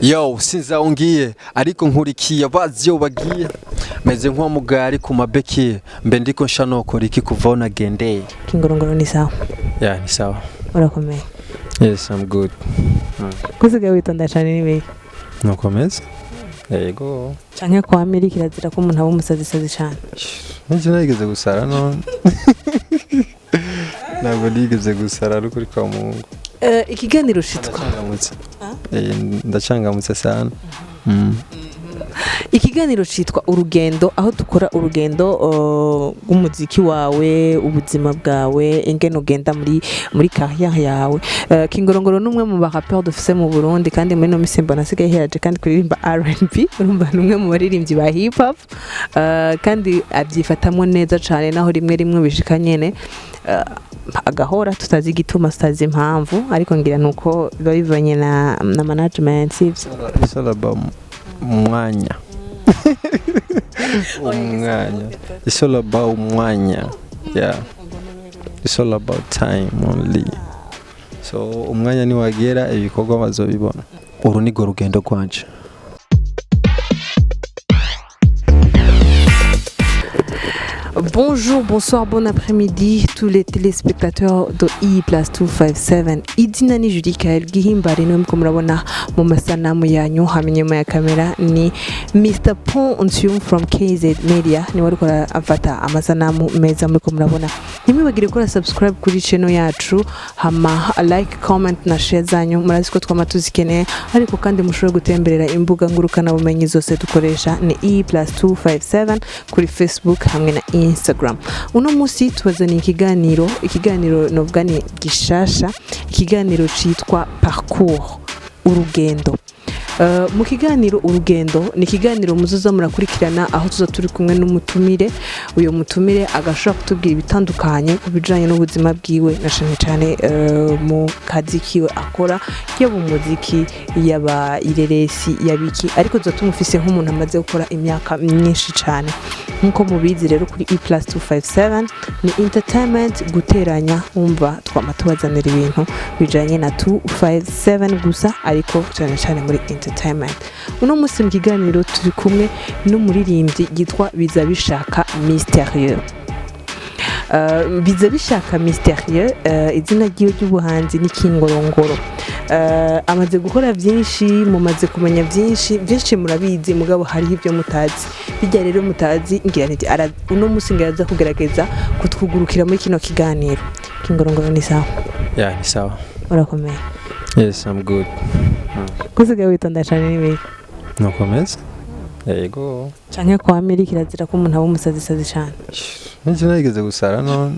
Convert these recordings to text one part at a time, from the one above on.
Yo, sinzi aho ngiye, ariko nkurikiye abazi iyo bagiye. Meze nk'uwamugari ku mabeki, mbe ndiko nsha nokora iki kuva aho nagendeye. Kingorongoro, ni sawa? Yeah, ni sawa. Urakomeye? Yes, I'm good. Kusigaye witonda cyane n'ibiki? Nukomeza, yego. Canke kwa Miri kirazira ko umuntu aba umusazisazi cyane? Niki nigeze gusara none? Ntabwo nigeze gusara, ariko uri kwa Mungu. Ikiganiro citwa Ndacangamutse. Ndacangamutse sana. Ikiganiro citwa Urugendo, aho dukora urugendo rw'umuziki wawe, ubuzima bwawe, ingene ugenda muri carrière yawe. Kingorongoro ni umwe mu ba rappeur dufise mu Burundi, kandi muri no misi mbona asigaye heraje kandi kuririmba R&B. Urumva ni umwe mu baririmbyi ba hip hop, kandi abyifatamwo neza cane, naho rimwe rimwe bishika nyene agahora tutazi igituma, tutazi impamvu, ariko ngira nuko biba bivanye na management, sivyo? It's all about umwanya, umwanya. It's all about umwanya. Yeah, it's all about time only. So umwanya niwagera, ibikorwa bazobibona. Uru nirwo rugendo rwanje. Bonjour, bonsoir, bon après-midi tous les téléspectateurs de E Plus 257. Izina ni Julie Kael Gihimbare, niwe muriko murabona mu masanamu yanyu, hama inyuma ya kamera ni Mr Pontium from KZ Media, niwe ariko afata amasanamu meza muriko murabona. Ntimwibagire gukora subscribe kuri channel yacu, hama like, comment na share zanyu murazi ko twama tuzikeneye, ariko kandi mushobore gutemberera imbuga ngurukanabumenyi zose dukoresha, ni E Plus 257 kuri Facebook hamwe na Instagram. Uno munsi tubazaniye ikiganiro novuga ni gishasha, ikiganiro citwa Parcours, Urugendo. Mu kiganiro Urugendo, ni ikiganiro muzoza murakurikirana, aho tuza turi kumwe n'umutumire. Uyo mutumire agashobora kutubwira ibitandukanye ku bijanye n'ubuzima bwiwe, na cane cane mu kazi kiwe akora, yaba umuziki, yaba ireresi, yabiki, ariko tuza tumufise nk'umuntu amaze gukora imyaka myinshi cane. Nk'uko mubizi rero, kuri E Plus 257 ni entertainment guteranya, wumva twama tubazanira ibintu bijanye na 257 gusa, ariko cyane cyane muri entertainment. Uno munsi mu kiganiro turi kumwe n'umuririmbyi yitwa Bizabishaka Mysterieux. Bizabishaka Mysterieux, izina ryiwe ry'ubuhanzi ni Kingorongoro. Amaze gukora byinshi, mumaze kumenya byinshi, byinshi murabizi, mugabo hariho ibyo mutazi. Bijya rero mutazi, ngira nti uno munsi ngira aza kugerageza kutwugurukira muri kino kiganiro. Kingorongoro, ni sawa? Yeah, ni sawa. Urakomeye? Yes, I'm good. Kusigaye witonda cyane n'ibiki? Nukomeza, yego. Canke kwa Miri kirazira ko umuntu aba umusazisazi cyane? Niki nigeze gusara none?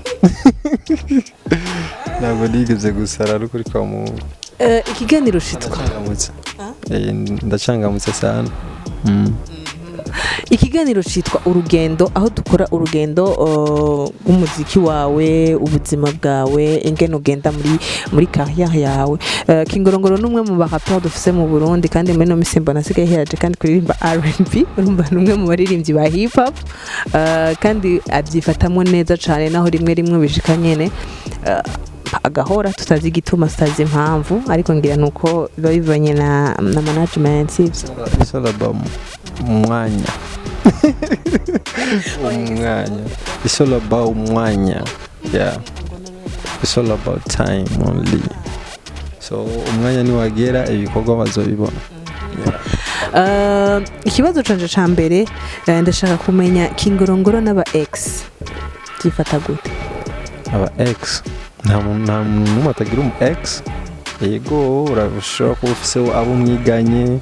Ntabwo nigeze gusara, ariko uri kwa Mungu. Ikiganiro citwa Ndacangamutse. Ndacangamutse sana. Ikiganiro citwa Urugendo, aho dukora urugendo rw'umuziki wawe, ubuzima bwawe, ingene ugenda muri carrière yawe. Kingorongoro ni umwe mu ba rappeur dufise mu Burundi, kandi muri no misi mbona asigaye heraje kandi kuririmba R&B. Urumva ni umwe mu baririmbyi ba hip hop, kandi abyifatamwo neza cane, naho rimwe rimwe bishika nyene agahora tutazi igituma, tutazi impamvu, ariko ngira nuko biba bivanye na management, sivyo? It's all about umwanya, umwanya. It's all about umwanya. Yeah, it's all about time only. So umwanya niwagera, ibikorwa bazobibona. Ikibazo canje ca mbere, ndashaka kumenya Kingorongoro n'aba ex byifata gute? Aba ex, nta muntu n'umwe atagira umu ex. Yego, urashobora kuba ufise abo mwiganye,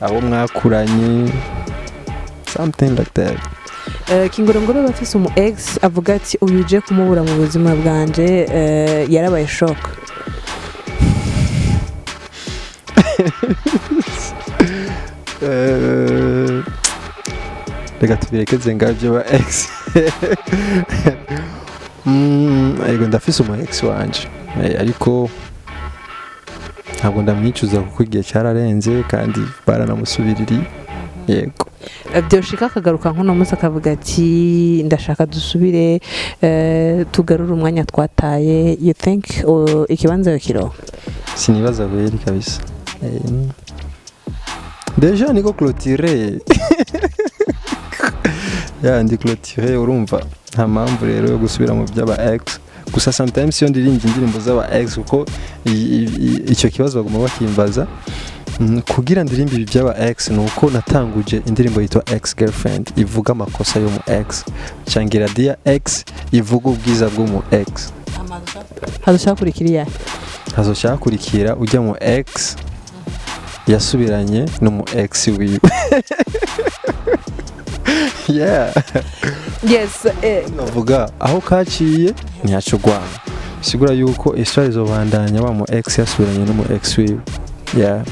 abo mwakuranye, something like that. Kingorongoro bafise umu ex avuga ati uyu uje kumubura mu buzima bwanje, yarabaye shock? Reka tubirekeze ngabyo ba ex. Yego, ndafise umu ex wanje. Ariko ntabwo ndamwicuza kuko igihe cyararenze kandi baranamusubiririye, yego. Byoshika akagaruka nk'uno munsi akavuga ati ndashaka dusubire, tugarure umwanya twataye, you think ikibanza yokironka? Sinibaza kweri kabisa. Déjà niko clôturé ya, ndi clôturé. Urumva nta mpamvu rero yo gusubira mu by'aba ex. Gusa sometimes iyo ndirimbye indirimbo z'aba ex, kuko icyo kibazo baguma bakimbaza, kugira ndirimbe ibi by'aba ex ni uko natanguje indirimbo yitwa Ex Girlfriend, ivuga amakosa yo mu ex, cangira Dear Ex, ivuga ubwiza bw'umu ex. Hazoshaka kurikira iyahe? Hazoca hakurikira ujya mu ex yasubiranye n'umu ex wiwe, yeah. Yes. Bavuga aho kaciye ntiyacugwana, sigura yuko histoire izobandanya wa mu ex yasubiranye n'umu ex wiwe, yeah.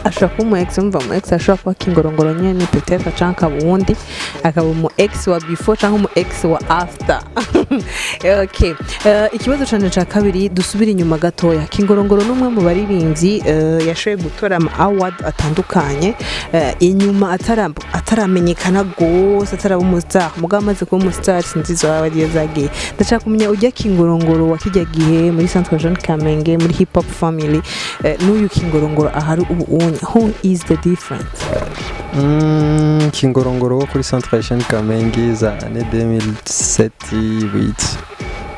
Ashobora kuba umu ex, umva, umu ex ashobora kuba Kingorongoro nyene peut-être, canke akaba uwundi, akaba umu ex wa before canke umu ex wa after. Okay. Ikibazo canje ca kabiri, dusubire inyuma gatoya. Kingorongoro ni umwe mu baririmbyi yashoboye gutora ama award atandukanye inyuma ataramenyekana gose, ataraba umustar. Mugabo amaze kuba umustar, sinzi izo award iyo zagiye. Ndashaka kumenya ujya Kingorongoro wa kijya gihe muri Centre Jeune Kamenge, muri Hip Hop Family, n'uyu Kingorongoro ahari ubu unye, who is the difference? Kingorongoro wo kuri Centre Jeune Kamenge za année 2007 8,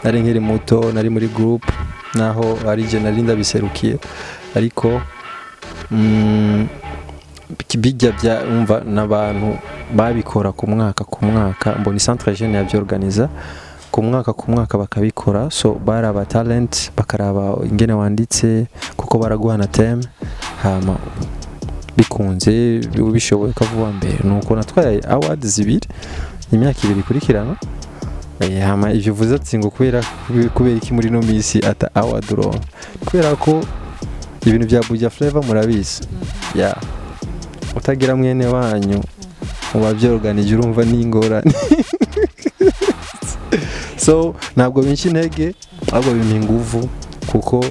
nari nkiri muto, nari muri groupe, naho ari je nari ndabiserukiye, ariko bijya bya umva n'abantu babikora ku mwaka ku mwaka. Mbona Centre Jeune yabyorganiza ku mwaka ku mwaka bakabikora, so baraba talent, bakaraba ingene wanditse, kuko baraguha na thème, hama bikunze bishoboye ukavuga mbere. Nuko natwaye award zibiri imyaka 2 ikurikirana. Hama ivyo uvuze ati ngo kubera iki muri no misi ata award uronka, kubera ko ibintu bya Buja Flavor murabizi ya utagira mwene wanyu mu bavyorganije, urumva n'ingorane. So ntabwo binca intege, ahubwo bimpa inguvu, kuko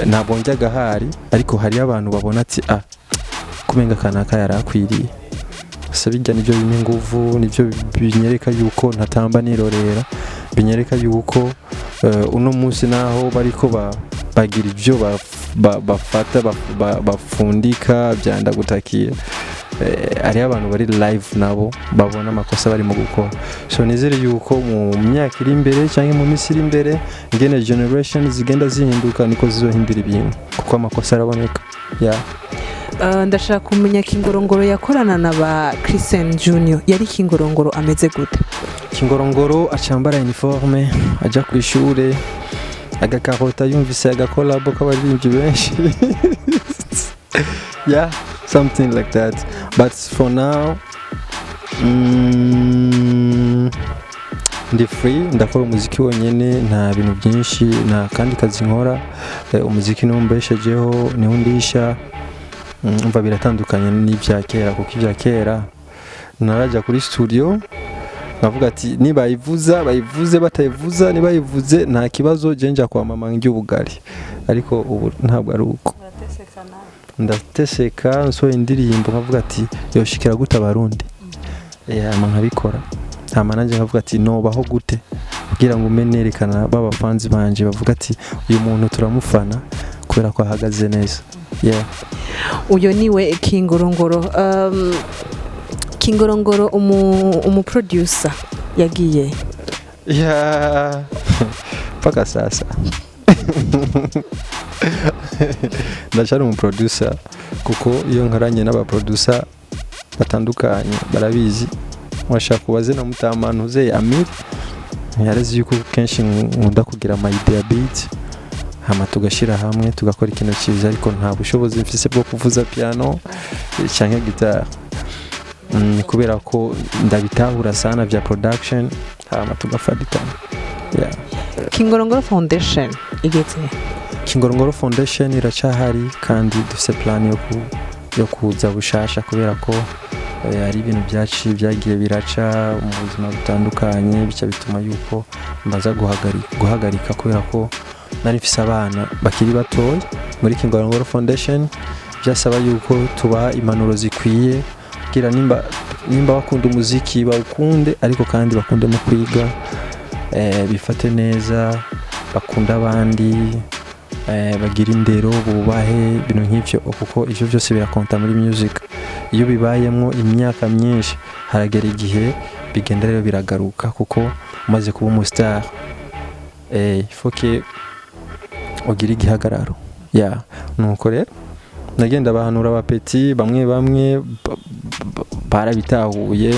ntabwo njya gahari, ariko hariyo abantu babona ati: "Ah, kumenga kanaka yari akwiriye." Gusa bijya nibyo bimpa inguvu, nibyo binyereka yuko ntatamba nirorera, binyereka yuko uno munsi naho bariko bagira ibyo bafata bafundika byandagutakiye, hariho abantu bari live nabo babona amakosa barimo gukora. So nizere yuko mu myaka iri imbere cyangwa mu minsi iri imbere, ingene generation zigenda zihinduka niko zizohindura ibintu, kuko amakosa araboneka, yeah. Ndashaka kumenya Kingorongoro yakorana na ba Christian Junior, yari Kingorongoro ameze gute? Kingorongoro acambara uniforme, ajya ku ishure, agakarota, yumvise agakolabo k'abaririmbyi benshi, yeah, something like that. But for now, ndi free, ndakora umuziki wonyene, nta bintu byinshi, nta kandi kazi nkora. Umuziki niwo mbeshejeho, niwo ndisha. Umva biratandukanye n'ibya kera, kuko ibya kera narajya kuri studio nkavuga ati nibayivuza bayivuze, batayivuza nibayivuze nta kibazo, je nja kwa mama ndya ubugari. Ariko ubu ntabwo ari uko, ndateseka nsohoye indirimbo nkavuga ati yoshikira gute Abarundi? Hama nkabikora, hama nanjye nkavuga ati nobaho gute kugira ngo ume nerekana ba bafanzi banje bavuga ati uyu muntu turamufana kubera ko ahagaze neza, yeah. Uyo niwe Kingorongoro. Kingorongoro umu producer yagiye? Yeah. Mpaka sasa ndacyari umuproducer, kuko iyo nkoranye n'abaproducer batandukanye barabizi. Washaka ubaze na mutamantu uzeye Amir, yarazi yuko kenshi nkunda kugira ama idea beat, hama tugashyira hamwe tugakora ikintu cyiza, ariko nta bushobozi mfise bwo kuvuza piano cyangwa guitar. Kubera ko ndabitahura sana bya production, hama tugafatikana, yeah. Kingorongoro Foundation igeze? Kingorongoro Foundation iracyahari, kandi dufite plan yo kuza bushasha, kubera ko hari ibintu byaci byagiye biraca mu buzima butandukanye, bica bituma yuko mbaza guhagarika, kubera ko nari mfise abana bakiri batoya muri Kingorongoro Foundation, byasaba yuko tubaha impanuro zikwiye kugira nimba bakunda umuziki bawukunde, ariko kandi bakunde no kwiga, bifate neza, bakunda abandi. Bagira indero, bubahe, ibintu nk'ivyo, kuko ivyo byose birakonta muri music. Iyo bibayemwo imyaka myinshi, haragera igihe bigenda rero biragaruka, kuko umaze kuba umustar, il faut que ugira igihagararo. Ya, nuko rero nagenda bahanura abapeti bamwe bamwe, barabitahuye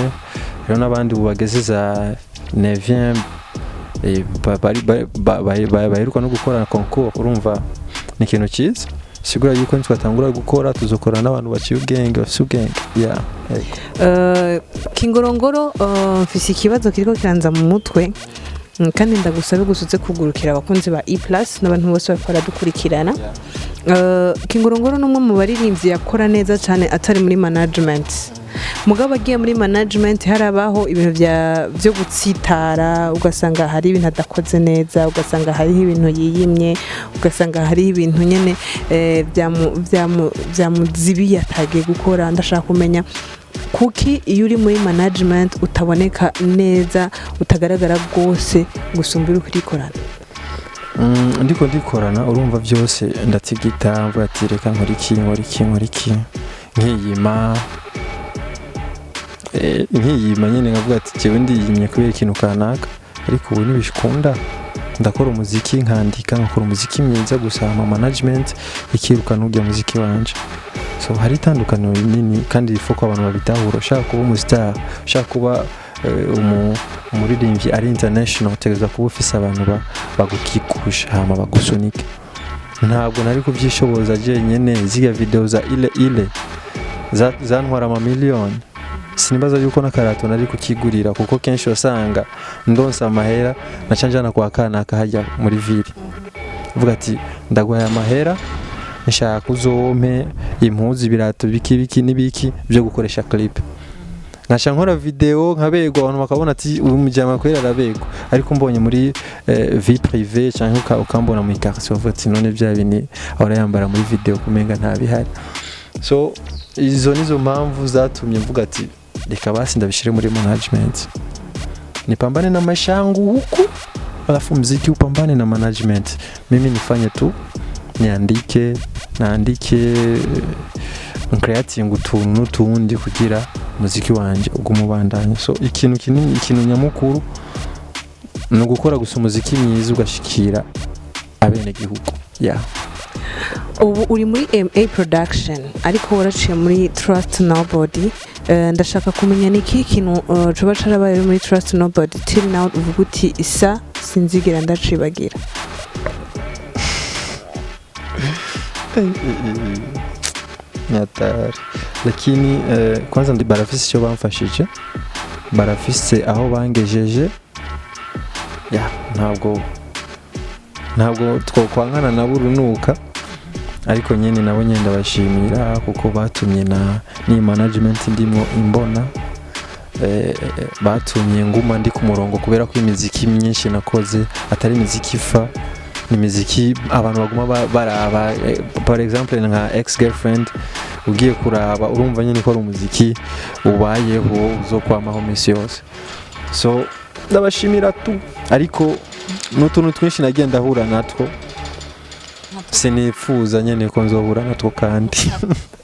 rero, n'abandi ubu bageze za 9e, baheruka no gukora concours. Urumva ni ikintu cyiza, sigura yuko nitwatangura gukora tuzokora n'abantu baciye ubwenge, bafise ubwenge, yeah, yego. Kingorongoro, mfise ikibazo kiriko kiranza mu mutwe, kandi ndagusabe gusa uze kugurukira abakunzi ba E Plus n'abantu bose bariko baradukurikirana. Kingorongoro ni umwe mu baririmbyi yakora neza cyane atari muri management, mugabo agiye muri management harabaho ibintu byo gutsitara, ugasanga hari ibintu adakoze neza, ugasanga hariho ibintu yiyimye, ugasanga hariho ibintu nyene byamuzibiye atagiye gukora. Ndashaka kumenya kuki iyo uri muri management utaboneka neza, utagaragara rwose gusumba uri kurikorana? Ndiko ndikorana, urumva byose ndatigita, mvuga ati reka nkora iki, nkora iki, nkora iki, nkiyima, nkiyima nyine, nkavuga ati jewe ndiyimye kubera ikintu kanaka. Ariko ubu ntibikunda, ndakora umuziki, nkandika, nkakora umuziki mwiza gusa, hama management ikirukana urya muziki wanje. So hari itandukaniro rinini, kandi il faut ko abantu babitahura. Ushaka kuba umustar, ushaka kuba umuririmbyi ari international, utegerezwa kuba ufise abantu bagukikuje, hama bagusunike. Ntabwo nari kubyishoboza jenyene. Ziriya video za ile ile zantwara amamiliyoni, sinibaza yuko n'akarato nari kukigurira, kuko kenshi wasanga ndonsa amahera naca njana kwa kanaka hajya muri ville, vuga ati ndaguhaye amahera, nshaka uzompe impuzu, ibirato, biki biki n'ibiki byo gukoresha clip. Nkaca nkora video nkabegwa, abantu bakabona ati uyu mujyama kwera arabegwa. Ariko mbonye muri vie privée cyangwa ukambona mu quartier, bavuga ati none bya bintu ahora yambara muri video kumenga nta bihari. So izo nizo mpamvu zatumye mvuga ati reka basi ndabishire muri management, nipambane na maisha yangu huku, alafu mziki upambane na management. Mimi nifanye tu niandike, nandike, creating utuntu n'utundi kugira umuziki wanje ugume ubandanya. So ikintu kinini, ikintu nyamukuru ni ugukora gusa umuziki mwiza ugashikira abenegihugu, yeah. Ubu uri muri MA Production, ariko waraciye muri Trust Nobody. Ndashaka kumenya ni ikihe kintu coba carabaye uri muri Trust Nobody till now uvuga uti isa sinzigera ndacibagira? Nyatari, lakini kwanza ndi barafise icyo bamfashije, barafise aho bangejeje. Ya, ntabwo twokwankana nabo urunuka, ariko nyine nabo nyine ndabashimira kuko batumye na ni management ndimo imbona, batumye nguma ndi ku murongo, kubera ko imiziki myinshi nakoze atari imiziki ifa, ni imiziki abantu baguma baraba. Par exemple nka Ex Girlfriend, ugiye kuraba urumva nyine ko ari umuziki ubayeho, uzokwamaho iminsi yose. So ndabashimira tu, ariko n'utuntu twinshi nagiye ndahura natwo sinifuza nyine ko nzohura natwo kandi.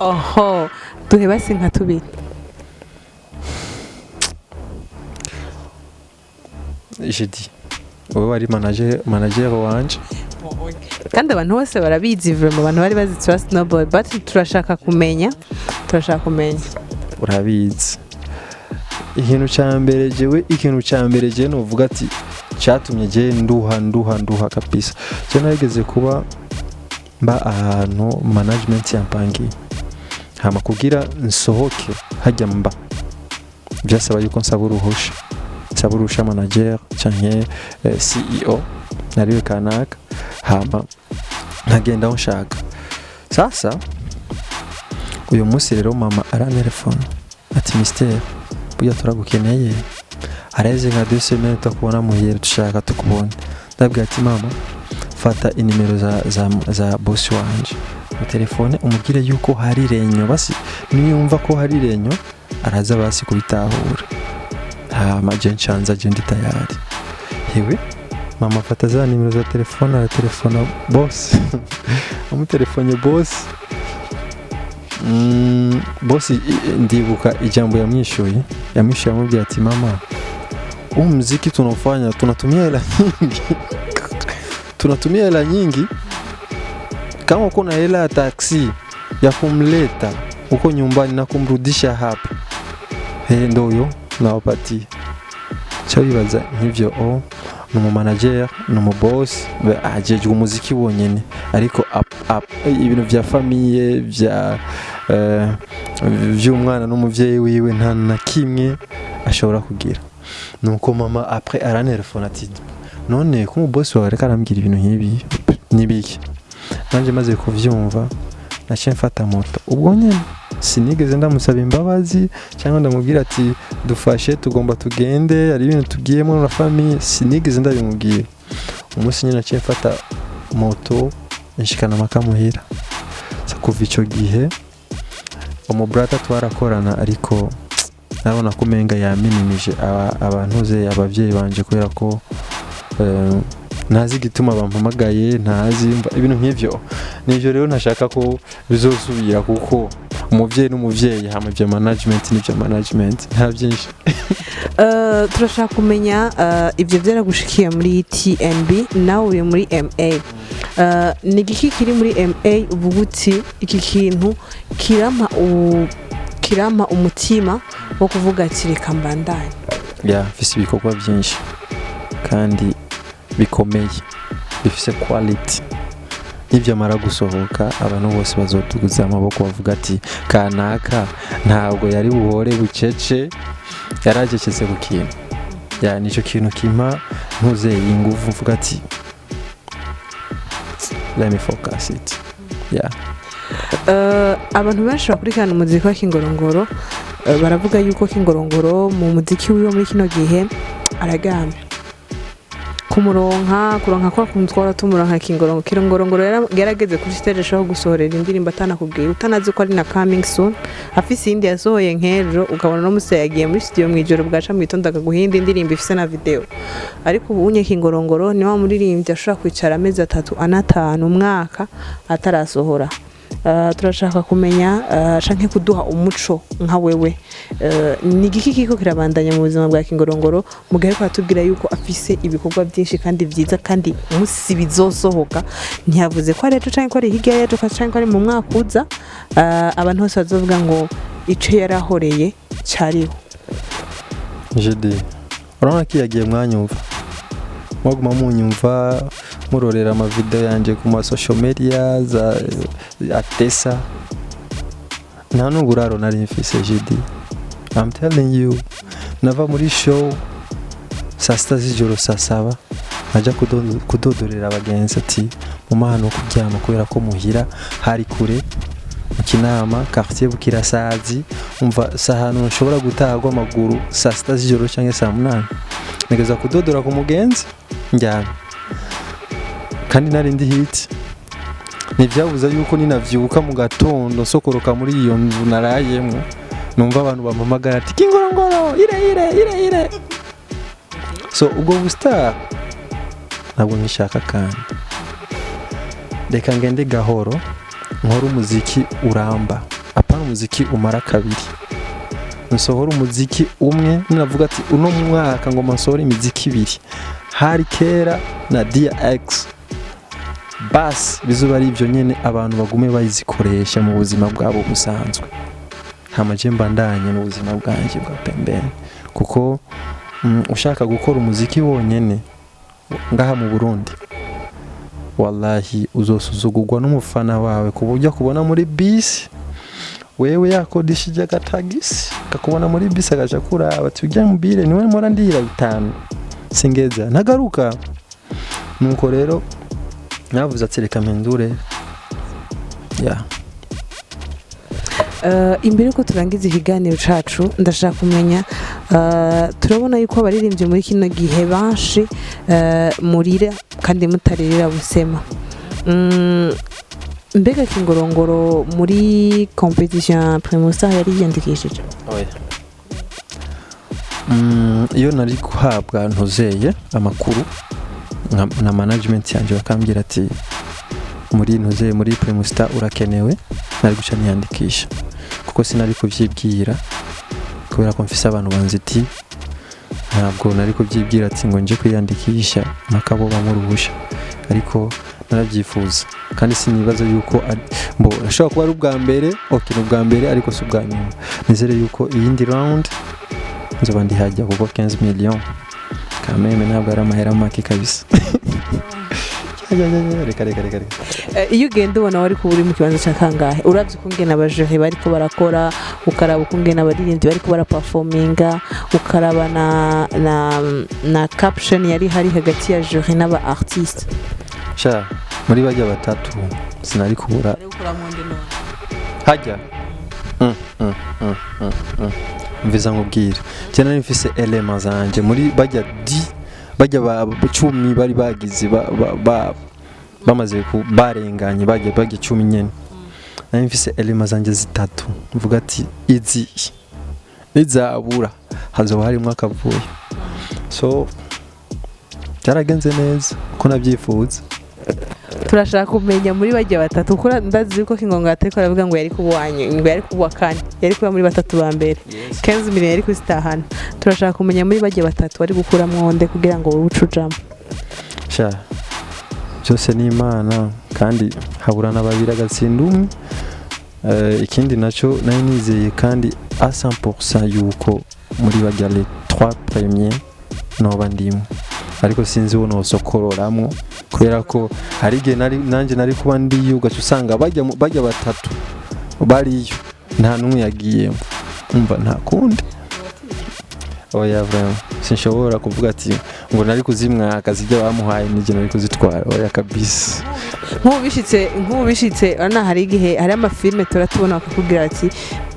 Oho, duhe basi nka tubiri. J'ai wowe wari manager wanje. Kandi abantu bose barabizi vraiment, abantu bari bazi Trust Nobody, but turashaka kumenya, turashaka kumenya. Urabizi, ikintu cya mbere jewe, ikintu cya mbere jewe novuga ati cyatumye jewe nduha, nduha, nduha kabisa, jewe narigeze kuba mba ahantu management yampangiye, hama kugira nsohoke hajya mba byasaba yuko nsaba uruhusha, nsaba uruhusha manager canke CEO nariwe kanaka, hama nkagenda aho nshaka. Sasa uyu munsi rero mama arantelefona ati mister, burya turagukeneye, areze nka 2 semaines tukubona muhira, dushaka tukubone. Ndabwira ati mama, fata inimero za boss wanje mu telefone, umubwire yuko hari renyo, basi niyumva ko hari renyo araza basi kubitahura, hama je nshanza je ndi tayari. Hewe. Mama afata za nimero za telefone, aratelefona boss. Amutelefone boss, boss ndibuka ijambo yamwishuye, amubwira ati: "Mama, huu mziki tunaofanya tunatumia hela nyingi, tunatumia hela nyingi. Kama uko na hela ya taksi ya kumleta uko nyumbani na kumrudisha hapa, hey, ndo huyo nawapatia." Ca wibaza nk'ivyo, o ni umumanager, ni umuboss, ajejwe umuziki wonyene, ariko ibintu vya famille, vya vy'umwana n'umuvyeyi wiwe, nta na kimwe ashobora kugira. Nuko mama après arantelefona ati: "None ko umuboss wawe ariko arambwira ibintu nk'ibi, nibiki?" Nanje maze kuvyumva naciye mfata moto ubwo nyene. Sinigeze ndamusaba imbabazi cyangwa ndamubwira ati: "Dufashe, tugomba tugende, hari ibintu tugiyemo na famille." Sinigeze ndabimubwira. Umunsi nyine naciye mfata moto nshikana makamuhira. Sa kuva ico gihe umubrata twarakorana, ariko nabona ko umenga yaminimije abantuze abavyeyi banje, kubera ko ntazi igituma bampamagaye, ntazi ibintu nk'ivyo. Nivyo rero ntashaka ko bizosubira, kuko umuvyeyi n'umuvyeyi, hama ivyo management n'ivyo management, nta byinshi. Turashaka kumenya, ibyo byaragushikiye muri TNB, nawe uri muri MA. Ni igiki kiri muri MA uvuga uti: "Iki kintu kirampa umutima wo kuvuga ati reka mbandanye"? Ya, mfise ibikorwa byinshi kandi bikomeye, bifise quality. Nibyamara gusohoka, abantu bose bazotuguza amaboko bavuga ati: "Kanaka ntabwo yari buhore bucece, yaragecetse ku kintu." Ya, nicyo kintu kimpa ntuzeye ingufu, mvuga ati: "Let me focus it." Yeah. Abantu benshi bakurikirana umuziki wa Kingorongoro baravuga yuko Kingorongoro mu muziki wiwe muri kino gihe araryamye kumuronka, kuronka kwa kuntu twara tumuronka. Kingorongoro yarageze kuri stage ashobora gusohorera indirimbo atanakubwiye, utanazi ko ari na coming soon, afise iyindi yasohoye nk'ejo, ukabona no musi yagiye muri studio mw'ijoro, bwaca mu gitondo akaguha iyindi indirimbo ifise na video. Ariko ubu unye Kingorongoro ni wa muririmbyi ashobora kwicara amezi 3, 4, 5, umwaka atarasohora. Turashaka kumenya, canke kuduha umuco nka wewe, ni igiki kiko kirabandanya mu buzima bwa Kingorongoro, mu gihe ariko aratubwira yuko afise ibikorwa byinshi kandi byiza, kandi umunsi bizosohoka, ntiyavuze ko ari ejo canke ko ari hirya y'ejo canke ko ari mu mwaka uza, abantu bose bazovuga ngo ico yarahoreye cariho? Jede, urabona ko yagiye mwanyumva, mwaguma munyumva, murorera amavideo yanje ku ma social media za atesa, nta n'uburaro nari mfise. Jidi, I'm telling you, nava muri show saa 6 z'ijoro, saa 7 nkajya kudodorera abagenzi ati: "Mu ahantu ho kuryama," kubera ko muhira hari kure, mu Kinama, quartier Bukirasazi. Umva, si ahantu nshobora gutaha rw'amaguru saa 6 z'ijoro cyangwa saa 8. Nigeza kudodora ku mugenzi njyana, kandi nari ndi hit. Ntibyabuza yuko ninavyuka mu gatondo nsokoroka muri iyo nzu narayemwo, numva abantu bampamagara ati: "Kingorongoro, ire ire ire ire." So ubwo bustar ntabwo nkishaka, kandi reka ngende gahoro, nkore umuziki uramba, apana umuziki umara kabiri. Nsohora umuziki umwe, ninavuga ati uno mwaka ngoma nsohora imiziki ibiri, hari kera na DX, basi bizuba ari ibyo nyene, abantu bagume bayizikoresha mu buzima bwabo busanzwe, hama je mbandanye mu buzima bwanjye bwa pembeni, kuko ushaka gukora umuziki wonyene ngaha mu Burundi, wallahi uzosuzugurwa n'umufana wawe, ku buryo akubona muri bisi, wewe yakodishije agatagisi, akakubona muri bisi agaca kuraba ati: "Ujya mubire niwe mpora ndira 5, singeza ntagaruka." Nuko rero navuze ati: "Reka mpindure." Ya. Imbere yuko turangiza ikiganiro cacu, ndashaka kumenya, turabona yuko abaririmbyi muri kino gihe benshi murira kandi mutaririra busema. Mbega Kingorongoro muri competition ya Primustar yari yiyandikishije? Iyo nari guhabwa ntuzeye amakuru. na management yanjye bakambwira ati muri ntuze muri Primustar urakenewe, nari guca niyandikisha, kuko sinari kuvyibwira kubera ko mfise abantu banziti. Ntabwo nari kubyibwira ati ngo nje kwiyandikisha mpaka bo bamuruhusha, ariko narabyifuza kandi sinibaza yuko mbo ashobora kuba ari ubwa mbere. Okay, ni ubwa mbere ariko si ubwa nyuma. Nizere yuko iyindi round nzoba ndi hajya, kuko 15 millions kameme ntabwo ari amahera make kabisa. Ya, ya, ya, reka reka reka reka. Iyo ugenda ubona wari kuba uri mu kibanza cya kangahe, uravye ukungene aba jury bariko barakora, ukaraba ukungene abaririmbyi bariko baraperforminga, ukaraba na caption yari hari hagati ya jury n'aba artiste? Sha, muri bajya batatu sinari kubura hajya. Mviza nkubwira, je nari mfise elema zanje muri bajya di bajya ba 10 bari bagize bamaze barenganye bajya 10 nyene. Nari mfise elema zanje zitatu, mvuga ati izi nizabura hazoba harimo akavuyo. So byaragenze neza uko nabyifuza. Turashaka kumenya muri bajya batatu, kuko ndazi yuko Kingongo atariko aravuga ngo yari kuba uwanyu, ngo yari kuba uwa kane, yari kuba muri batatu ba mbere, 15 million yari kuzitahana. Turashaka kumenya muri bajya batatu wari gukuramwo nde kugira ngo wowe uce ujamo? Sha, byose ni Imana, kandi habura na babiri agatsinda umwe. Ikindi nacyo nari nizeye kandi à 100% yuko muri bajya les trois premiers noba ndimo, ariko sinzi uwo nosokororamwo, kubera ko hari igihe nari nanjye nari kuba ndiyo, ugaca usanga bajya batatu bariyo nta n'umwe yagiyemo. Umva, nta kundi, oya, vraiment sinshobora kuvuga ati ngo nari kuzimwaka zijya bamuhaye nijye nari kuzitwara, oya kabisa. Nk'ubu bishitse urabona hari igihe hari amafilme turatubona bakakubwira ati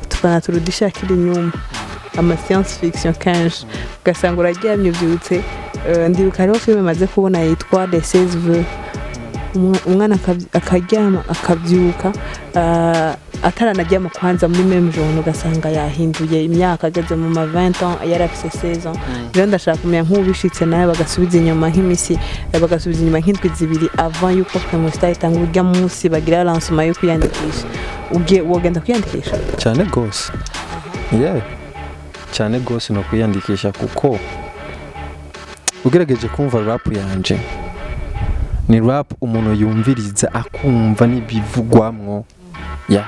tukana turudisha kiri inyuma, ama science fiction kenshi, ugasanga uraryamye ubyutse. Ndibuka hariho filime maze kubona yitwa Les 16 vœux. Umwana akaryama akabyuka, ataranaryama kwanza, muri même journée ugasanga yahinduye imyaka, ageze mu ma 20 ans yari afise 16 ans. Rero ndashaka kumenya nk'ubu bishitse nawe bagasubiza inyuma nk'imisi, bagasubiza inyuma nk'indwi 2 avant yuko Primustar itanga urya munsi bagira lancement yo kwiyandikisha, ugiye wogenda kwiyandikisha? Cyane rwose, yeah, cyane rwose no kwiyandikisha, kuko ugerageje kumva rap yanje ni rap umuntu yumviriza akumva n'ibivugwamwo, yeah.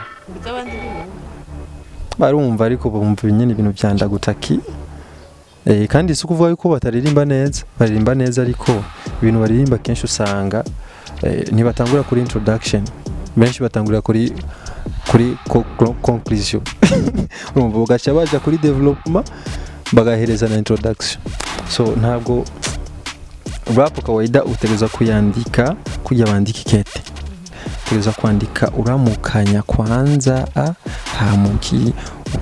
Barumva ariko bumva nyine ibintu bya ndagutaki. Kandi si ukuvuga yuko bataririmba neza, baririmba neza, ariko ibintu baririmba kenshi usanga ntibatangura kuri introduction, benshi batangurira kuri conclusion. Urumva bagaca baja kuri development, bagahereza na introduction. So ntabwo rap kawaida utegerezwa kuyandika kujya bandika ikete, utegerezwa kwandika uramukanya kwanza, a hamuki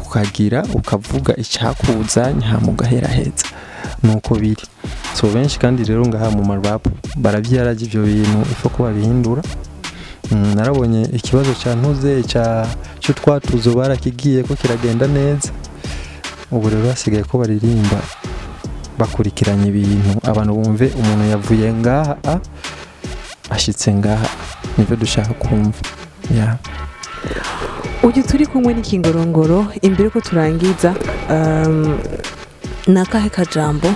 ukagira ukavuga icyakuzanye, hama ugaheraheza, nuko biri. So benshi kandi rero ngaha mu ma rap baravyaraje ivyo bintu, ifo ko babihindura. Narabonye ikibazo cya ntuze cya cy'utwatuzo barakigiye ko kiragenda neza. Ubu rero hasigaye ko baririmba bakurikiranye ibintu, abantu bumve umuntu yavuye ngaha a ashitse ngaha, nibyo dushaka kumva, yeah. Uyu turi kumwe n'Ikingorongoro. Imbere ko turangiza, ni akahe kajambo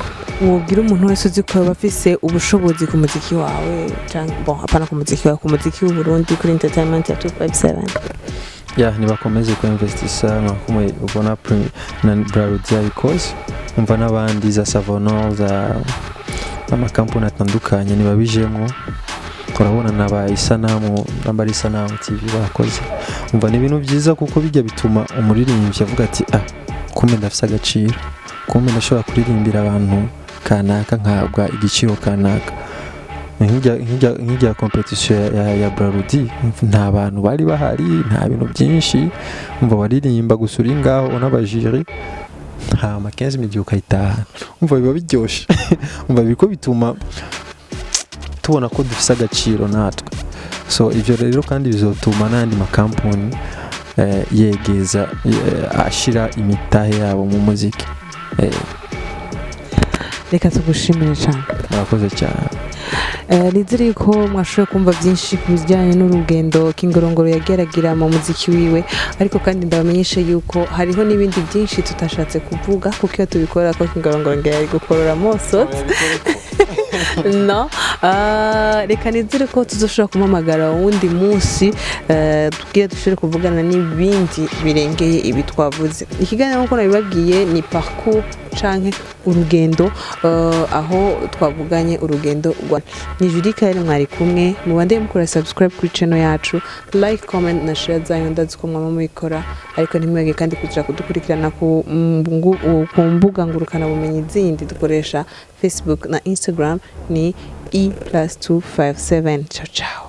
wobwira umuntu wese uzi ko aba afise ubushobozi ku muziki wawe, canke bon, apana ku muziki wawe, ku muziki w'Uburundi, kuri entertainment ya 257? Ya, nibakomeze kuinvestisa nka kumwe ubona na Brarudi yabikoze, umva n'abandi za Savonor, za n'amakampani atandukanye ntibabijemwo. Urabona na ba Isanamu, namba ari Isanamu TV bakoze, umva ni ibintu byiza, kuko bijya bituma umuririmbyi avuga ati: "Ah, kumbe ndafise agaciro, kumbe ndashobora kuririmbira abantu kanaka nkahabwa igiciro kanaka." Nk'ijya competition ya Brarudi, nta bantu bari bahari, nta bintu byinshi, umva waririmba gusa uri ngaho unabajiri, hama 15 millions ukayitahana. Umva biba biryoshe, umva biriko bituma tubona ko dufise agaciro natwe. So ivyo rero kandi bizotuma n'ayandi makampuni yegeza, ashira imitahe yabo mu muziki. Reka tugushimire cyane. Murakoze cyane. Nizere ko mwashoboye kumva byinshi ku bijyanye n'urugendo Kingorongoro yageragira mu muziki wiwe, ariko kandi ndabamenyeshe yuko hariho n'ibindi byinshi tutashatse kuvuga, kuko iyo tubikora ko Kingorongoro ngira yari gukorora mosotse. No, reka nizere ko tuzoshobora kumuhamagara uwundi munsi, tubwire dushobore kuvugana n'ibindi birengeye ibi twavuze. Ikiganiro, nk'uko nabibabwiye, ni parcours canke urugendo, aho twavuganye urugendo rwa ni Julie Kael mwari kumwe. Mubandeye mukora subscribe kuri channel yacu, like, comment na share zanyu, ndazi ko mwama mubikora, ariko ntimwebwe kandi kuja kudukurikirana ku mbuga ngurukana bumenyi zindi dukoresha, Facebook na Instagram, ni E+257. Ciao ciao.